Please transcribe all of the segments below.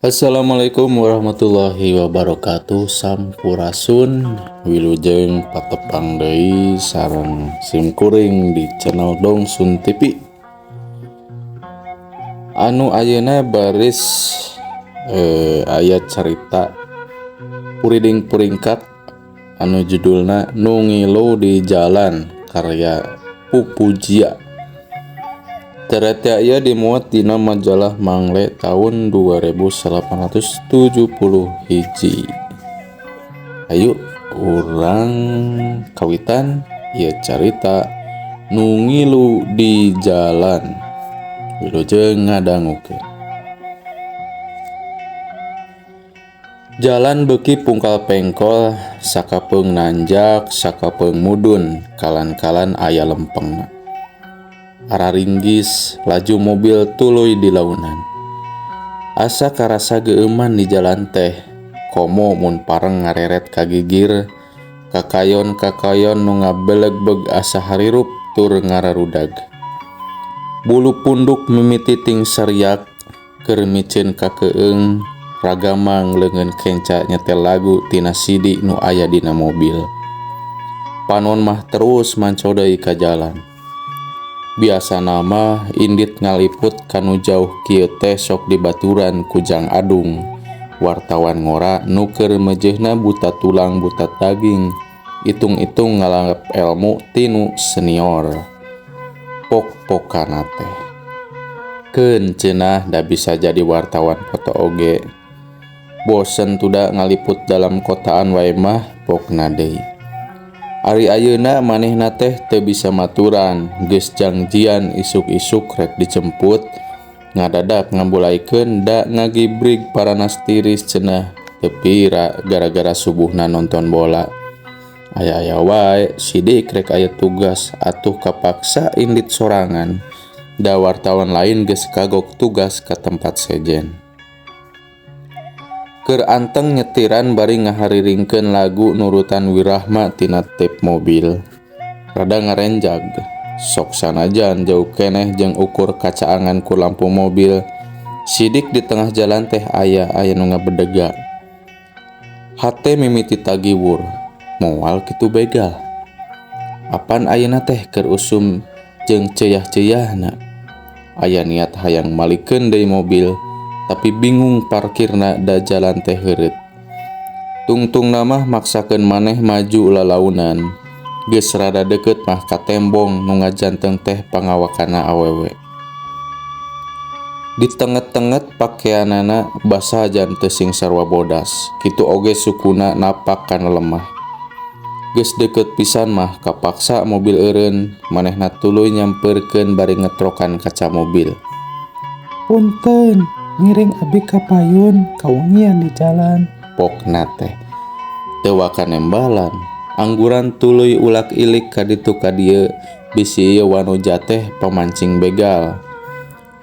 Assalamualaikum warahmatullahi wabarakatuh. Sampurasun, wilujeng patepang deui sareng simkuring di channel Dongsun TV anu ayeuna baris aya carita Puriding Puringkak anu judulna Nu Ngilu di Jalan karya Pupujia. Carita ieu dimuat dina majalah Mangle tahun 2870 hiji. Ayo urang kawitan ieu carita Nu Ngilu di Jalan. Wilujeng ngadangukeun. Jalan beuki pungkal pengkol sakapeung nanjak sakapeung mudun kalan-kalan aya lempengna. Araringgis laju mobil tuluy dilaunan. Asa karasa geueuman di jalan teh, komo mun pareng ngareret ka gigir, kakayon-kakayon nu ngabelegbeg asa harirup tur ngararudag. Bulu punduk mimiti ting sariak keur miceun kakeung ragamang leungeun kenca nyetel lagu tina CD nu aya dina mobil. Panon mah terus manco deui ka jalan. Biasana mah indit ngaliput kanu jauh kieu teh sok dibaturan ku Jang Adung, wartawan ngora nu keur meujeuhna buta tulang buta daging, itung-itung ngalanggap elmu tinu senior. Pok-pokana teh. Keun cenah da bisa jadi wartawan foto oge. Bosen tuda ngaliput dalam kotaan wae mah pokna deui. Ari ayeuna manehna teh teu bisa maturan, geus jangjian isuk-isuk rek dijemput, ngadadak ngambulaikeun da ngagibrig paranas tiris cenah teu pira gara-gara subuhna nonton bola. Aya-aya wae sidik rek aya tugas atuh kapaksa indit sorangan, da wartawan lain geus kagok tugas ka tempat sejen. Keur anteng nyetiran bari ngahariringkeun lagu nurutan wirahma tina tape mobil. Rada ngarenjag, sok sanajan jauh keneh jeung ukur kacaangan ku lampu mobil, sidik di tengah jalan teh aya aya nu ngabedega. Hate mimiti tagiwur, moal kitu begal. Apan ayeuna teh keur usum jeung ceuyah-ceuyahna. Aya niat hayang malikeun deui mobil, tapi bingung parkirna da jalan teh heureut. Tungtungna mah maksakeun maneh maju lalaunan. Geus rada deukeut mah ka tembong nu ngajanteng teh pangawakanna awewe. Ditenget-tenget pakeanana basajan teu sing sarua bodas, kitu oge sukuna napak kana lemah. Geus deukeut pisan mah kapaksa mobil eureun, manehna tuluy nyampeurkeun bari ngetrokan kaca mobil. Punten, ngiring abi ka payun kawengian di jalan. Pokna teh teu waka nembalan, angguran tuluy ulak ilik ka ditu ka dieu bisi ieu wanoja teh pamancing begal.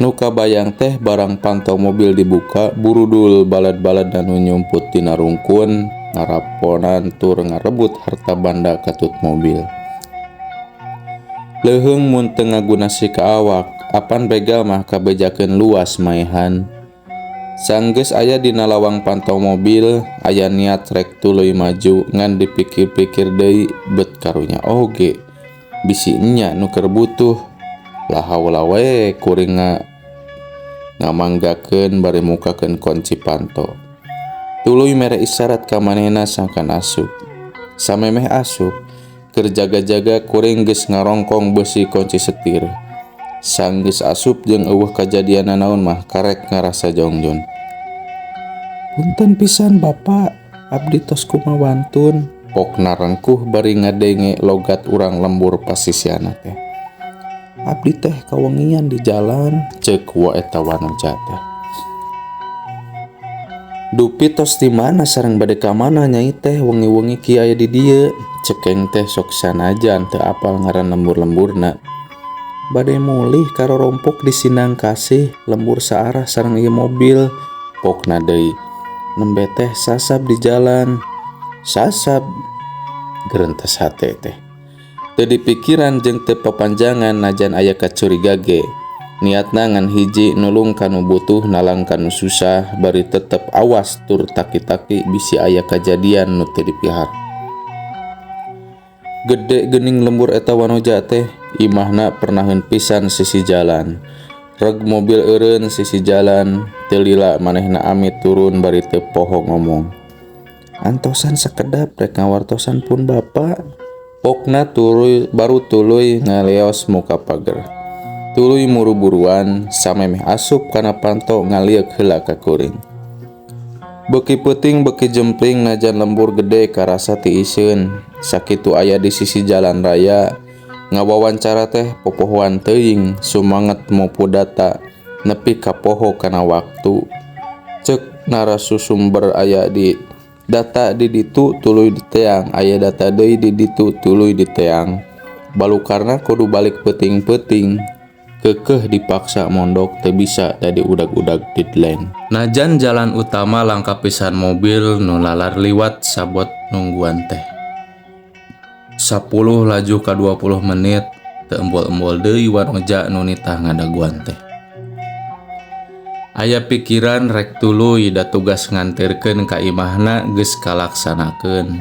Nu kabayang teh barang pantau mobil dibuka burudul balad-balad nu nyumput tina rungkun ngaraponan tur ngarebut harta banda katut mobil. Leuheung mun teu ngagunasi ka awak, apan begal mah kabejakeun luas maehan. Sanggeus aya dina lawang pantau mobil, aya niat rek tuluy maju ngan dipikir-pikir deui bet karunya oge. Bisi nya nu keur butuh, lahaula we kuring ngamanggakeun bari mukakeun kunci panto. Tuluy mere isyarat ka manehna sangkan asup. Samemeh asup, keur jaga-jaga kuring geus ngarongkong beusi kunci setir. Sanggeus asup jeung eueuh kajadian nanaon mah karek ngarasa jongjon. Punten pisan Bapak, abdi tos kumawantun. Pokna rengkuh bari ngadenge logat urang lembur pasisiana teh. Abdi teh kawengian di jalan, ceuk wa eta wanoja teh. Dupi tos di mana sareng bade ka mana nyai teh wengi-wengi kieu aya di dieu. Cekeng teh sok sanajan teu apal ngaran lembur-lemburna. Bade mulih karorompok di Sindang Kasih, lembur saarah sareng ieu mobil. Pokna deui. Nembe teh sasab di jalan. Sasab gerentes hate teh. Teu dipikiran jeung teu papanjangan najan aya kacuriga ge. Niatna ngan hiji nulung ka nu butuh nalang ka nu susah bari tetep awas tur taki-taki bisi aya kajadian nu teu dipiharep. Gede geuning lembur eta wanoja teh, imahna pernaheun pisan sisi jalan. Reg mobil eureun sisi jalan, teu lila manehna amit turun bari teu poho ngomong. Antosan sakedap rek ngawartosan pun bapa. Pokna tuluy baru tuluy ngaleos muka pager. Tuluy muru-buruan samemeh asup kana panto ngalieuk heula ka kuring. Beuki peuting beuki jempling najan lembur gede karasa tiiseun. Sakitu aya di sisi jalan raya ngawawancara teh popohoan teuing sumanget mopu data nepi ka poho kana waktu. Ceuk narasusumber aya di data di ditu tuluy diteang aya data deui di ditu tuluy diteang. Balukarna kudu balik peuting-peuting. Keukeuh dipaksa mondok teu bisa da diudag-udag deadline. Najan jalan utama langka pisan mobil nu lalar liwat sabot nungguan teh. 10 laju ka 20 menit teu embol-embol deui wanoja nu nitah ngadaguan teh. Aya pikiran rek tuluy da tugas nganterkeun ka imahna geus kalaksanakeun.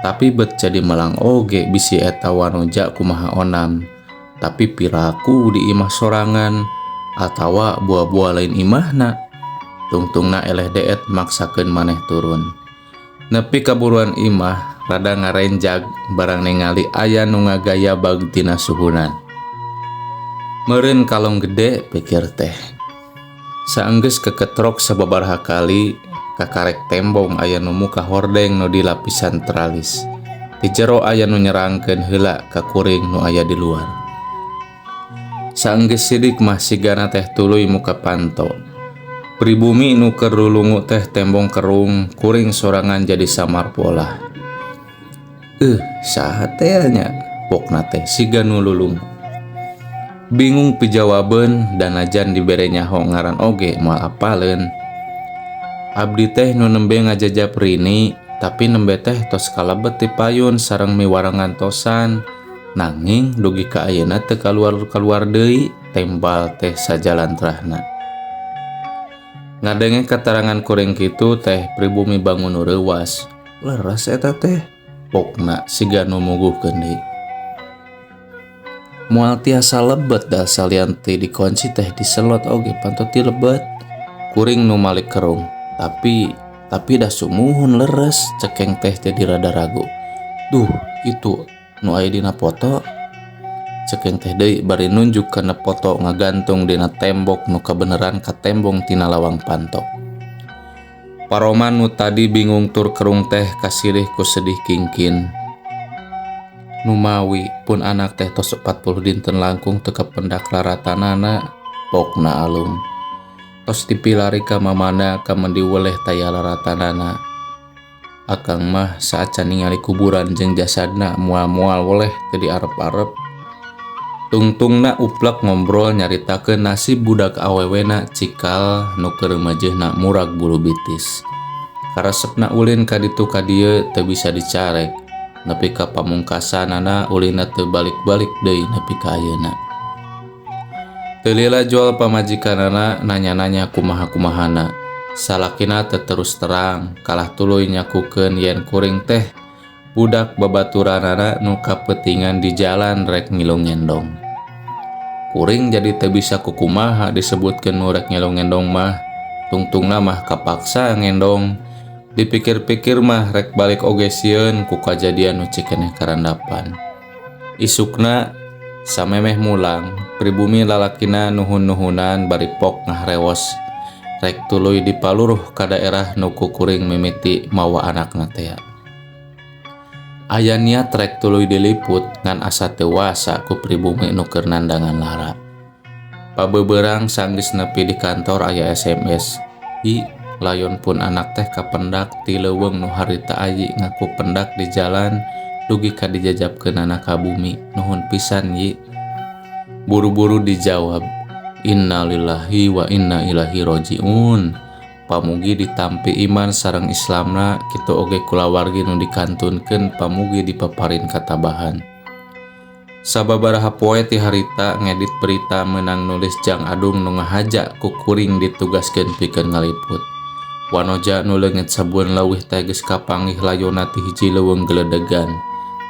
Tapi bet jadi melang oge bisi eta wanoja kumaha onam. Tapi piraku di imah sorangan atawa buah-buah lain imahna. Tungtungna eleh deet maksakeun maneh turun. Nepi kaburuan imah rada ngarenjag barang ningali aya nu ngagaya bag tina suhunan. Meureun kalong gede pikir teh. Saenggeus keketrok sababaraha kali kakarek tembong aya nu muka hordeng nu di lapisan teralis. Di jero aya nu nyerangkeun heula ka kuring nu aya di luar. Saenggeus sidik mah sigana teh tuluy muka panto. Pribumi nu keur lulungu teh tembong kerung, kuring sorangan jadi samar polah. Saha teh nya? Pokna teh siga nu lulungu. Bingung pijawabeun dan najan dibere nyaho ngaran oge moal apaleun. Abdi teh nu nembe ngajajap Rini, tapi nembe teh tos kalebet ti payun sareng miwarang ngantosan. Nanging dugi ka ayeuna teu kaluar-kaluar deui, tembal teh sajalan terahna. Ngadenge katerangan kuring kitu teh pribumi bangun nu reuwas. Leres eta teh, pokna siga nu muguhkeun deui. Moal tiasa lebet da salian ti dikunci teh diselot oge panto ti lebet. Kuring nu malik kerung, tapi dah sumuhun leres cekeng teh jadi rada ragu. Duh, itu nu aya dina foto. Cekeng teh deui bari nunjuk kana foto ngagantung dina tembok nu kabeneran katembong tina lawang panto. Paroman nu tadi bingung tur kerung teh kasilih ku sedih kingkin. Numawi pun anak teh tos 40 dinten langkung teu kapendak laratanana pokna alum. Tos dipilari ka mamana ka mendi weleh taya laratanana. Akang mah saacan ningali kuburan jeung jasadna moal-moal weleh teu diarep-arep. Tungtungna uplek ngobrol nyaritakeun nasib budak awewena cikal nu keur reumajeuhna murag bulu bitis. Karesepna ulin ka ditu ka dieu teu bisa dicarek. Nepi ka pamungkasanana ulinna teu balik-balik deui nepi ka ayeuna. Teu lila jual pamajikanana nanya-nanya kumaha-kumahana. Salakina teu terus terang, kalah tuluy nyakukeun yen kuring teh budak babaturanana nu kapeutingan di jalan rek ngilu ngendong. Kuring jadi teu bisa kukumaha disebutkeun nu rek ngilu ngendong mah, tungtungna mah kapaksa ngendong. Dipikir-pikir mah rek balik oge sieun ku kajadian nu cikeneh karandapan. Isukna samemeh mulang, pribumi lalakina nuhun-nuhunan bari pok ngahrewos. Rek tuluy dipaluruh ka daerah nu ku kuring mimiti mawa anakna tea. Aya niat rek tuluy diliput ngan asa teu wasa ku pribumi nu keur nandangan lara. Pabeberang sanggeus nepi di kantor aya SMS. I layon pun anak teh kapendak ti leuweung nu harita ayi ngaku pendak di jalan dugi ka dijajapkeunana ka bumi. Nuhun pisan yi. Buru-buru dijawab. Innalillahi wa inna ilaihi rajiun. Pamugi ditampi iman sareng Islamna kitu oge kulawargi nu dikantunkeun pamugi dipaparin katabahan. Sababaraha poe ti harita ngedit berita meunang nulis jang Adung nu ngahaja ku kuring ditugaskeun pikeun ngaliput. Wanoja nu leungit sabulan leuwih teh geus kapanggih layona ti hiji leuweung geledegan.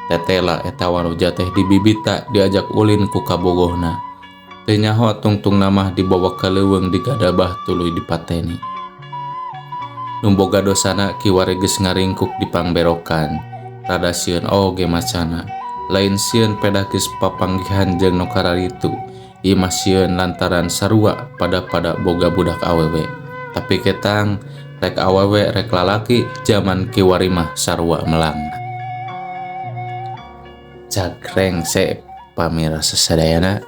Tetela eta wanoja teh dibibita diajak ulin ku kabogohna. Teu nyaho tungtungna mah dibawa ka leuweung digadabah tuluy dipateni. Nu boga dosana kiwari geus ngaringkuk di pangberokan. Rada sieun oge macana. Lain sieun pedah geus papanggihan jeung nu kararitu, ieu mah sieun lantaran sarua pada-pada boga budak awewe. Tapi ketang, rek awewe rek lalaki jaman kiwari mah sarua melangna. Cagrengse pamirsa sadayana.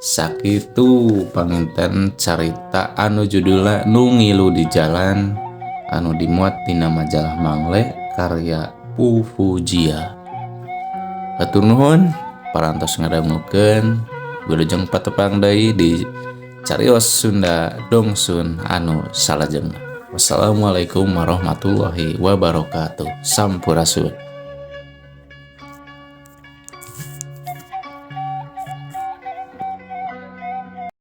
Sakitu panginten carita anu judulna Nu Ngilu di Jalan anu dimuat dina majalah Mangle karya Pufujia. Hatur nuhun parantos ngadangukeun, wilujeng patepang deui di Carios Sunda Dongsun anu salajengna. Wassalamualaikum warahmatullahi wabarakatuh. Sampurasun.